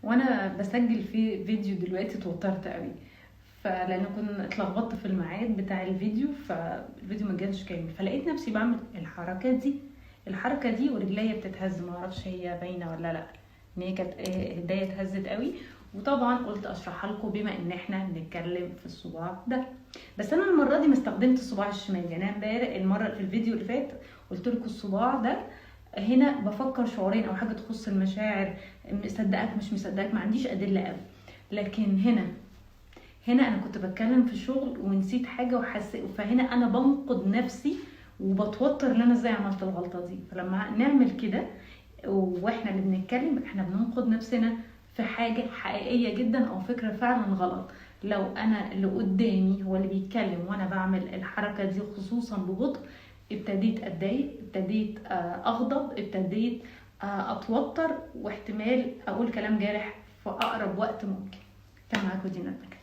وانا بسجل في فيديو دلوقتي اتوترت قوي، فلان كنت اتلخبطت في الميعاد بتاع الفيديو، فالفيديو ما كانش كامل، فلقيت نفسي بعمل الحركة دي، الحركة دي ورجليا بتتهز، ما اعرفش هي باينة ولا لا، ان هي كانت ايديا اتهزت قوي. وطبعا قلت اشرحها لكم بما ان احنا بنتكلم في الصباع ده، بس انا المرة دي ما استخدمت الصباع الشمال. يعني انا امبارح المرة في الفيديو اللي فات قلت لكم الصباع ده هنا بفكر شعورين او حاجة تخص المشاعر، مصدقك مش مصدقك، ما عنديش ادلة قوي. لكن هنا انا كنت بتكلم في الشغل ونسيت حاجة وحسيت، فهنا انا بنقد نفسي وبتوتر ان انا ازاي عملت الغلطة دي. فلما نعمل كده واحنا اللي بنتكلم احنا بننقد نفسنا في حاجة حقيقية جدا او فكرة فعلا غلط. لو انا اللي قدامي هو اللي بيتكلم وانا بعمل الحركة دي خصوصا ببطء، ابتديت اتضايق، ابتديت اغضب، ابتديت اتوتر، واحتمال اقول كلام جارح في اقرب وقت ممكن. كان معاكم دينا المكي.